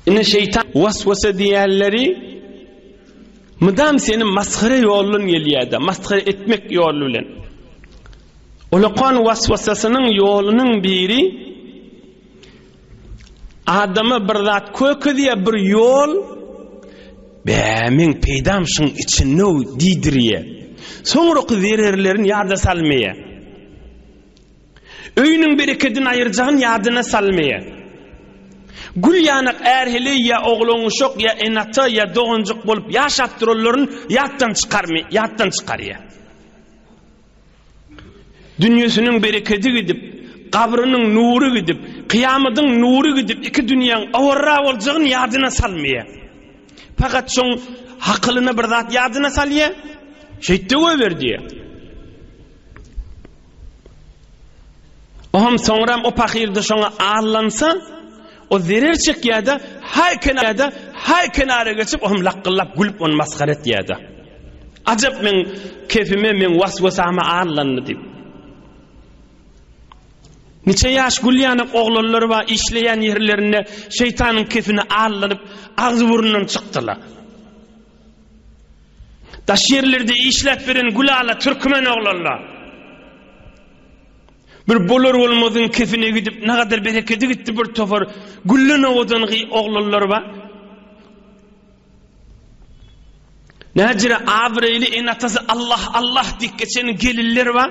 Ine şeýtan waswasa diýýänleri mydam seni masgara ýoldan gelýär-de, masgara etmek ýoly bilen. Ulakan waswasasynyň ýolunyň biri adama bir zat kökezýär, bir ýol, Bä, meň peýdam şuň içinde-ow diýdirýär. Soňraky zererlerini ýada salmaýar. Öýüniň berekedini aýyrjagyny ýadyna salmaýar. Gül ýanak är-heleý ýa oglan-uşak ýa ene-ata ýa doganjyk bolup ýaşap duranlaryny ýatdan çykarmy, ýatdan çykarýar. Dünýesiniň berekedi gidip, gabrynyň nury gidip, kyýamadyň nury gidip, iki dünýäň owarra boljagyny ýadyna salmaýar. Fakat şoň hakylyna bir zat ýadyna salýar, şeýtde goýber diýýär. Oňam soňram o pahyrda şoňa allansa, o zerer çekýär-de, haý kenara, haý kenara geçip, oňam lakgyllap gülüp ony masgara etýär-de. Ajap meň kefime, meň was-wasama allandy diýip. Niçe ýaş gül ýanak oglanlar bar, işleýän ýerlerinde şeýtanyň kefine allanyp, agzy-burnundan çykdylar. Daş ýerlerde işläp beren gülala türkmen oglanlar. Bir bolar bolmazyň kefine gidip nagadar berekedi gitdi bir topar güllen owadan oglanlar bar. Näjire abraýly ene-atasy Allah Allah diýip geçen gelinler bar.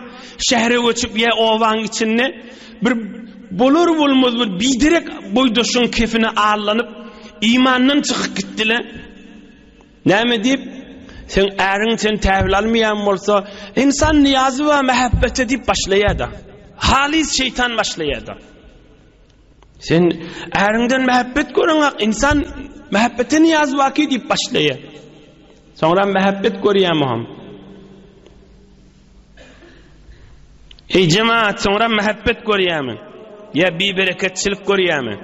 Şähere göçüp ýa obaň içinde bir bolar bolmaz bir biderek boýdaşyň kefine allanyp imandan çykyp gitdiler. Näme diýip? Seň äriň seni täwil almaýan bolsa, ynsan nyýazy bar mähebbete diýip başlaýar-da. Halys şeýtan başlaýar-da. Sen äriňden mähebbet göreňak, ynsan mähebbete nyýazy bar ki diýip başlaýar. Soňra mähebbet görýär muham. Eý jemaat, soňra mähebbet görýärmi? Ýa bibereketçilik görýärmi?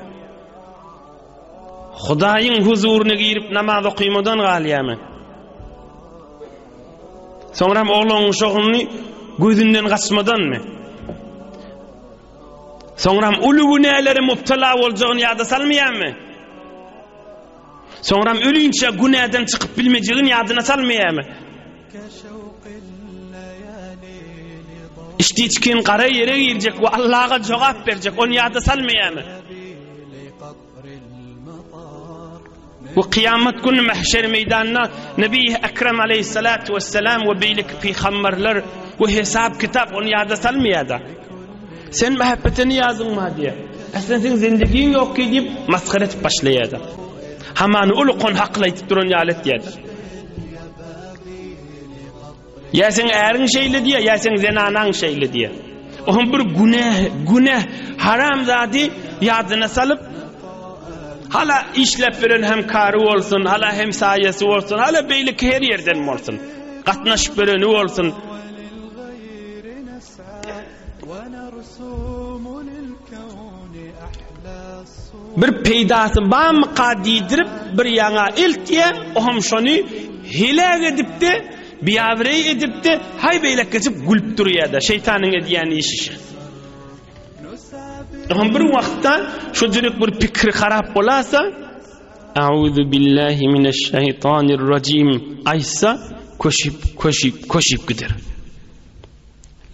Hudaýyň huzuryna girip namaz okymadan galýarmy? Soňram oglan uşagyny gözünden gaçmadanmy? Soňram uly günälere mubtala boljagyny ýada salmaýarmy? Soňram ölinçä günäden çykyp bilmejegini ýadyna salmaýarmy? Içdi-içgin gara ýere girjek we Allaha jogap berjek, ony ýada salmaýarmy? We kyýamat güni mahşer meýdanynda Nebi Ekrem aleyhissalatu vesselam we beýleki pygamberler we hesap kitap ony ýada salmaýar-da. Sen mähebbete niýazyň bar diýýär. Äslen seň zendegiň ýok ki diýip masgara edip başlaýar-da. Hamany uly kon hakyl aýdyp duran ýaly etýär-de. Ýa seň äriň şeýle diýýär, ýa seň zenanaň şeýle diýýär. Oňa bir günä, günä, haram zady ýadyna salyp, hala işläp beren hemkary bolsun, hala hemsaýasy bolsun, hala beýleki her ýerden bolsun, gatnaşyp bereni bolsun. Bir peýdasy barmyka diýdirip, bir ýaňa eltýär, o hem şony heläk edip-de, biabraý edip-de, haý beýläk geçip gülüp durýar-da, şeýtanyň edýän işi şe. O hem bir wagtda şo jürek bir pikiri harap bolasa, Auzu billahi mineşşeýtanirrajim aýtsa, köşüp, köşüp, köşüp gider.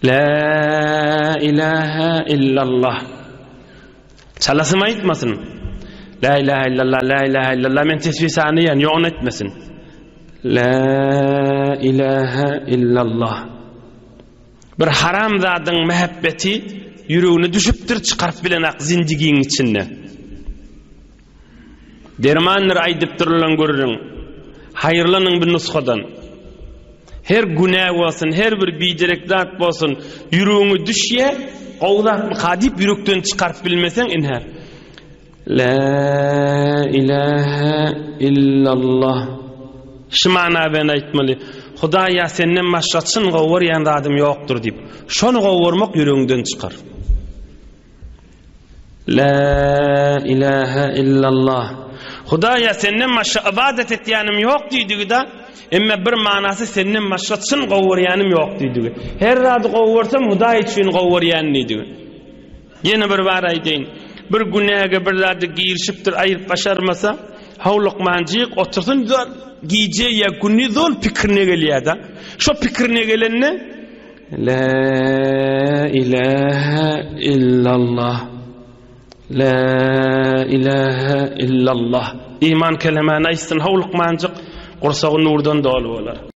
La ilahe illallah. Çalasym aýtmasyn. La ilahe illallah, la ilahe illallah men tesbih sanaýan, ýok etmesin. La ilahe illallah. Bir haram zadyň mähebbeti ýüregine düşüpdir, çykaryp bilenak zindigiň içinde. Dermandyr aýdyp durulan gürrüň. Haýyrlanyň bu nusgadan. Her günä bolsun, her bir biderek zat bolsun, ýüregiňe düşýä, gowy zatmyka diýip ýürekden çykaryp bilmeseň, ine. La ilahe illallah. Şu mana bilen aýtmaly. Hudaý ýa senden başga çyn gowy görýän zadym ýokdur diýip. Şony gowy görmek ýüregiňden çykar. La ilahe illallah. Hudaýa senden başga ybadat etýänim ýok diýdigi-de, emme bir manasy senden başga çyn gowy görýänim ýok diýdigi. Her zady gowy görsem Hudaý üçin gowy görýän diýdigi. Ýene bir bar aýdaýyn. Bir günäge bir zada girişipdir, aýryp başarmasa, howlukmanjyk otursyn, gije ýa gündiz ol pikirine gelýär-de. Şo pikirine gelende La ilahe illallah. La ilahe illallah. Iman kelemäni aýtsyn howlukmanjyk, gursagy nurdan doly bolar.